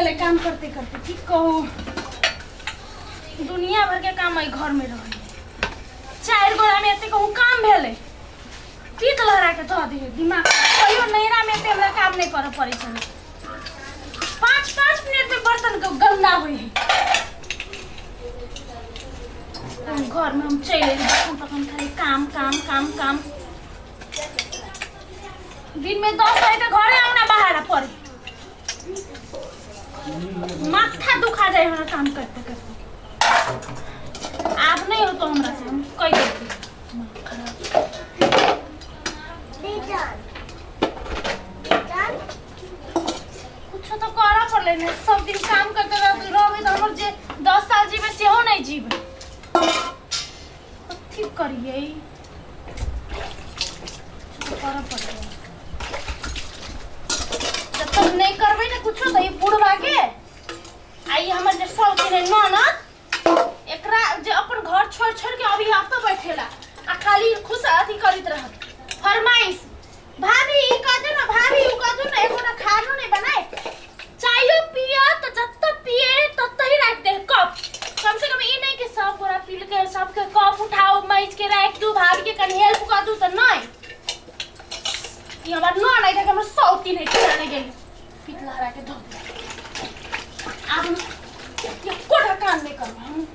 गेलै काम करते करते की कहू दुनिया भर के काम एहि घर में रहै चारि गोरा में एते कहू काम भेलै पीत लहरा के धऽ दिहे दिमाग कहियो नैहरा में एते हमरा काम नहि करऽ पड़ै छलै पाँच पाँच मिनट में बर्तन के गंदा होइ है घर में हम चलि एली तखन तखन खाली काम काम काम काम दिन में 10 बजे तक घरे आउना बाहर पड़े माथा दुखा जाए हमरा काम करते करते आब नहीं होतो हमरा से हम कह देती कुछ तो करऽ पड़लै ने सब दिन काम करते रहबै तऽ हमर जे 10 साल जीबै सेहो नहीं जीबै। कथी करियै? कुछो तऽ करऽ पड़तै। जब तक नहीं करबै ने कुछो तऽ ई बुढ़वा के आ ई हमर जे सौतीन है ननद, एकरा जे अपन घर छोड़ छोड़ के अभी एतऽ बैठेला आ खाली खुश अथी करैत रहत फरमाइश, भाभी ई कह दे ना, भाभी ऊ कह दे ना। एकोटा खानो नहीं बनाए। चायो पिया तो जब तक पिए तब तक ही रख दे कप। कम से कम ई नहीं कि सब गोरा पी के सबके कप उठाओ, मैच के रख दू, भाभी के कनी हेल्प कर दू, तो नहीं। ई हमर न नहीं देख, हमर सौती नहीं खिलाने गेली पीत लहरा के धो दे। आब हम एकोटा काम नहीं करब हम।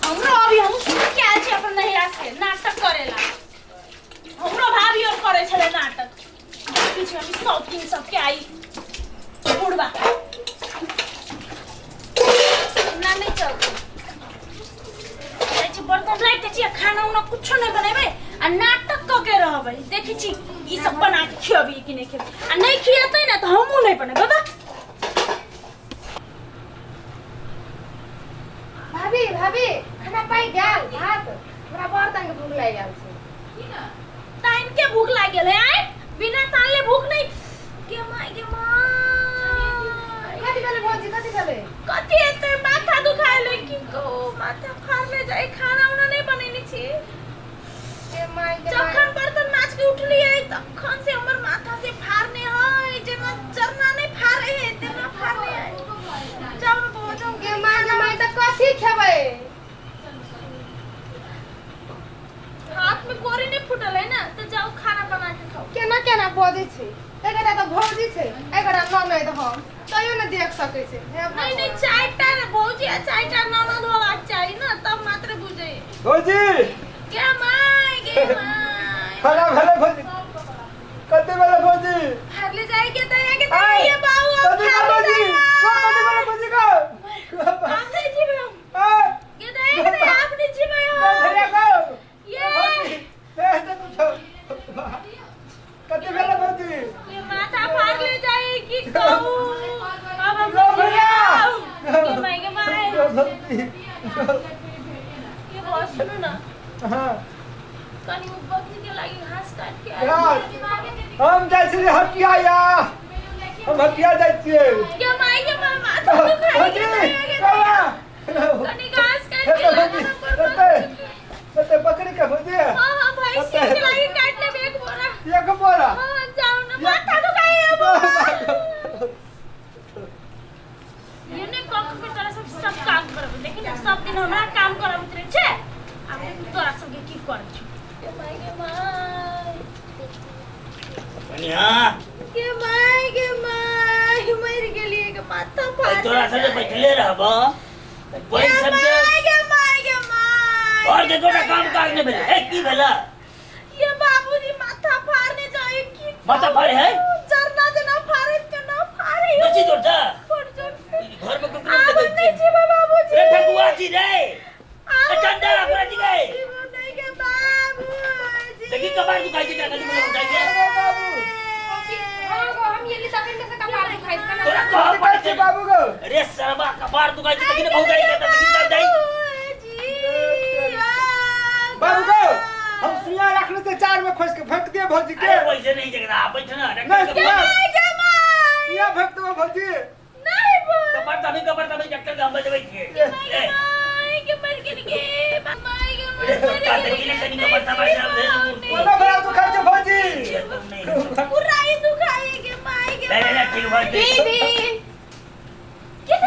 हमरो अभी हम सुन के आयल छी अपन नैहरा से नाटक करेला। हमरो भाभी और करे छले नाटक। देखै छी अभी सौतीन सबके आई बुढ़बा ना नहीं चलते। जाइ छी बर्तन राखि दै छी आ खाना उना कुछो नहीं बनेबै आ नाटक कऽ के रहबै। देखै छी ई सब बना के खियबी कि नहीं खियबी। आ नहीं खियेतै ने तऽ हमहूँ नहीं बनेबै बा। भाभी, भाभी, खाना पाकि गेल? भात? हमरा बड़ तंग भूख लागि गेल छै। ताइन के भूख लागि गेल है? आय बिना तानले भूख नहीं के माय के माय। कथी भेलै भौजी, कथी भेलै? कथी हेतै, माथा दुखाएले। की कहू, माथा फाड़ले जाय। खाना उना नहीं बनेने छी। के माय के माय। जखन बर्तन माज के उठलियै तखन से हमर माथा से फाड़ने है, जेना चरना नहीं फाड़े है तेना फाड़ने है। जाउ ने बौआ, जाउ। के माय के माय, तऽ कथी खेबै? हाथ में कोरी नहीं फूटल है ना, तो जाओ खाना बना के खाओ। केना केना बजै छै? एकटा तऽ भौजी छै, एकटा ननैद, हम तैयो ने देख सकै छै। हे नहीं नहीं, चार टा भौजी आ चार टा ननद होबाक चाही ना, तब मात्र बुझे। भौजी। के माय के माय। खाना भेलै भौजी? कते भेलै भौजी? फाड़ले जाए के दया के आय, दया बाबू अब कथी फाड़ले भेलै भौजी? जाए। कथी भेलै भौजी का? हम नहीं जीवे हम। आय, के दया के दया, आप नहीं जीवे हम। भैया को ये भौजी, ए, तो कुछो कते भेलै भौजी? ये माथा फाड़ ले जाए की कहू अब हम। लो भैया। के माय के my. भौजी। ये बहुत सुनू ना। हाँ। कनी उ बकरी के लागी घास काट के आयल। घास? हम जाइ छियै हटिया या हम हटिया जाइ छियै। के माय के my, माथा दुखाई भौजी के दया के दया। बाबा कनी घास काट के भौजी लागा ना पर। कते कते बकरी के भौजी? हाँ हाँ, भैंसी के लागी काट लेब एक बोरा। एक बोरा? हाँ, जाओ ना, माथा दुखाई है बुआ। ये ने कख में तोरा सब सब काम करब। देखी ना, सब दिन हमरा काम करब उतरे छे, आब देखी तोरा सबके की करै छी। के माय के my. कनिया। के माय के my, मर गेलिए के माथा फाड़। तोरा सब बैठले रहब कोई के सब my के my के my. और के कोटा काम काज नहीं भेलै। ए, की भेलै? ये बाबूजी, माथा फाड़ने जाए की। माथा फाड़े है? जरना जना फाड़े तना फाड़े। बेसी जोर से? बड़ जोर से। घर में कुकुर आब देखै नहीं छियै। जीवा बाबूजी। रे ठकुआ जी रे। आब ए, चंदा, नहीं ओकरा जी गए। जीवा नहीं के बाबूजी। देखी कपार दुखाइ छै तोरा, कथी बोले बुझाइ छै? हाँ गो, हम ये तखन से कपार दुखाइ छै। तोरा कहऽ कथी पड़ै छै छै। बाबू गो? रे सरबा, कपार दुखाइ छै तखने बहुत जाइ छै, तखन दर्द जाइ। बाबू गो, हम सुइया रखने से चार में खोस के फेंक दिए भौजी के। अरे वैसे नहीं जगरा, बैठ ना। नहीं, डॉक्टर के सुइया नहीं सुइया फेंक दो भौजी। बोल। कपार तभी डॉक्टर के हम बजबै छियै। ए, के मर गेल गे माय गे। रे कुत्ता, देखी ने कनी कपार दबाइ सब दे। कोना बड़ा दुखाइ छै भौजी? पूरा ही दुखाई के my के। ले ले ले, ठीक भऽ गेल। दीदी। के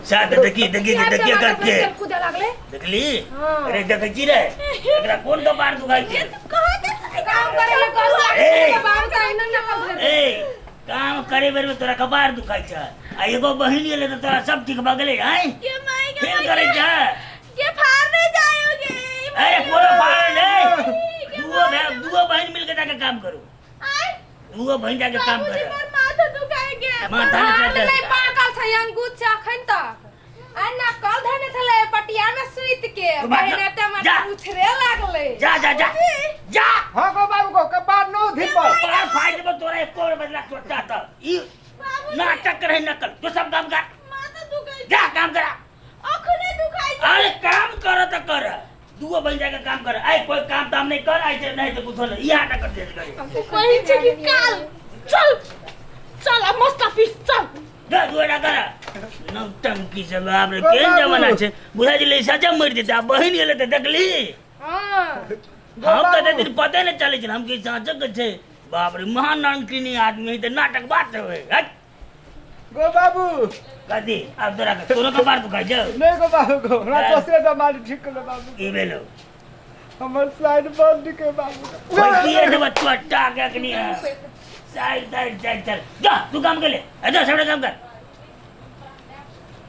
साथ देखी देखी देखी करके कूदे लागले। देखली। हाँ। अरे देखै छी रे, एकरा कोन कपार दुखाइ छै? काम करे ले करू। ए। बाबू त एना ना कर। ए, काम करे बेर में तोरा कपार दुखाइ छै आ एगो बहिन गेलै तऽ तोरा सब ठीक भऽ गेलै आँय? के माय के खेल करै छै। के फाड़ नहीं जायोगे। अरे कोनो फाड़ नहीं, दुओ भाई दुओ बहिन मिलके जाके काम करू। आय। दुओ बहिन जाके काम बाबूजी करू। मोर माथा दुखाएगे। माथा नहि हाल चलतै। नहि पाकल छै अंगूठ छै अखन तक आ ना कल धने छलै पटिया में सुति के। तू भाग जा। पहिने ते जा। माथा उछरे लागलै। जा जा जा जा। हाँ गो बाबू गो, कपार नो धीपल। कपार फाड़ि देबो तोरा एको बेर बदला सोचा तऽ ई नाटक करे नकल। तू सब काम कर। माथा दुखाइ। जा काम करा। अखने दुखाइ छै। अरे काम कर तऽ कर, दुओ बन जाके काम कर। आइ कोई काम ताम नहीं कर, आइ से नहीं तो कुछो नहीं, ई नाटक कर दे करे। कहै छै कि काल चल चल आ मस्ता पीस चल। जा दुओ ना कर नौटंकी सब। बाप रे, गो केहन बाबू। जमाना छै, बुझा गेलै सचा मरि जेतै आ बहिन गेलै तऽ देखली। हां। गो हम तऽ बाबू। दिन पते नहि चलै छै, हम की साँचक छै। बाप रे, महानांकिनी आदमी है तऽ नाटक बात होय। हट। गो बाबू। कथी आब तोरा के तोरो कपार दुखाइ छौ? नहीं गो बाबू गो, हमरा हाँ। दोसरे बेमारी ठीक कर बाबू। की भेलौ? हमर साइड बंद के बाबू। कोई किए देबो चोटा के अखनी। साइड साइड साइड, चल जा, तू काम कर ले। जा सबटा काम कर।